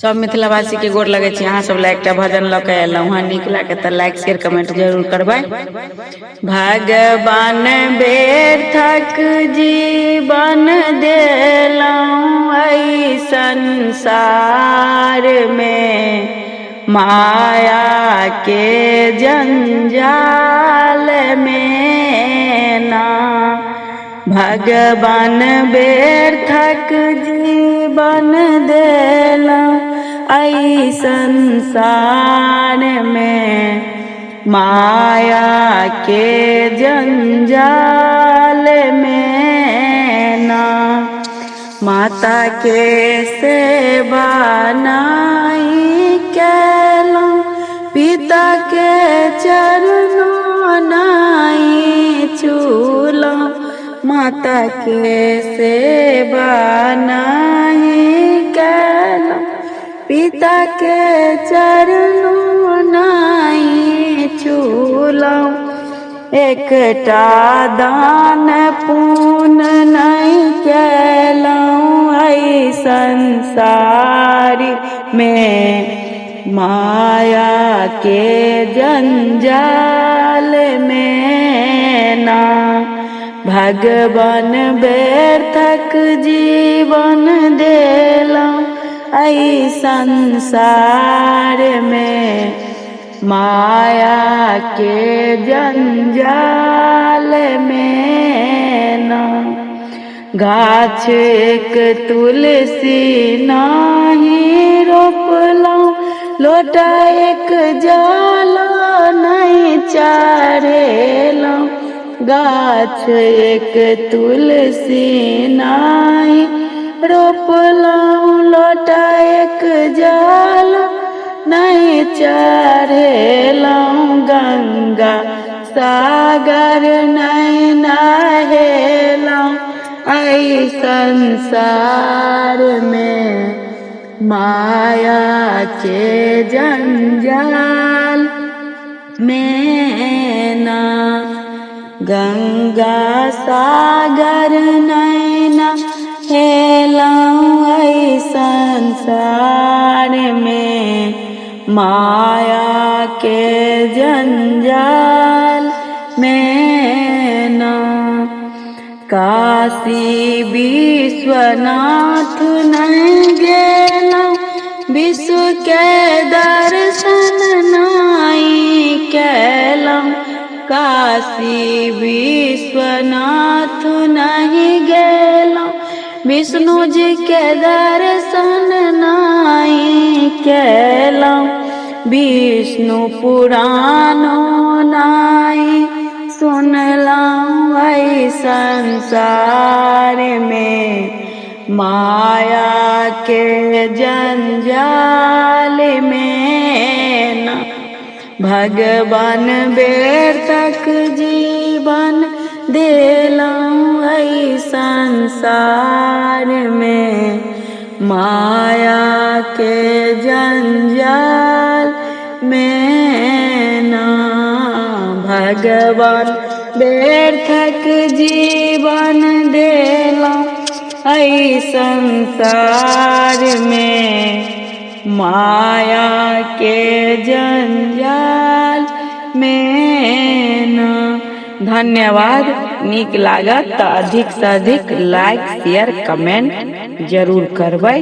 सब मिथिलावासी के गोर लगै छी। अहाँ सब ला एकटा भजन लऽ के एलहुँ हँ। नीक लागे तऽ लाइक शेयर कमेंट जरूर करबै। भगवान व्यर्थक जीवन देलहुँ एहि संसार में, माया के जंजाल में ना। भगवान व्यर्थक जीवन देलहुँ एहि संसार में, माया के जंजाल में ना। माता के सेवा नहि केलहुँ, पिता के चरणो नहि छूलहुँ। माता के सेवा नहि केलहुँ, पिता के चरणो नहि छूलहुँ। एकटा दान पुण्य नहि केलहुँ एहि संसार में, माया के जंजाल में ना। भगवान व्यर्थक जीवन देलहुँ एहि संसार में, माया के जंजाल में ना। गाछ एक तुलसी नाही रोपलहुँ, लोटा एक जल नहि चढ़ेलहुँ। गाछ एक तुलसी नाही रोपलहुँ, लोटा एक जल नहि चढ़ेलहुँ। गंगा सागर नहि नहेलहुँ एहि संसार में, माया के जंजाल में ना। गंगा सागर नहि नहेलहुँ एहि संसार में, माया के जंजाल में ना। काशी विश्वनाथ नहि गेलहुँ, विश्व के दर्शन नहि केलहुँ। काशी विश्वनाथ नहि गेलहुँ, विष्णु जी के दर्शन नहि केलहुँ। विष्णु पुराणो नहि सुनलहुँ एहि संसार में, माया के जंजाल में ना। भगवान व्यर्थक जीवन देलहुँ एहि संसार में, माया के जंजाल में ना। भगवान व्यर्थक जीवन देलहुँ एहि संसार में, माया के जंजाल में ना। धन्यवाद। नीक लागत तऽ अधिक से अधिक लाइक शेयर कमेंट जरूर करबै।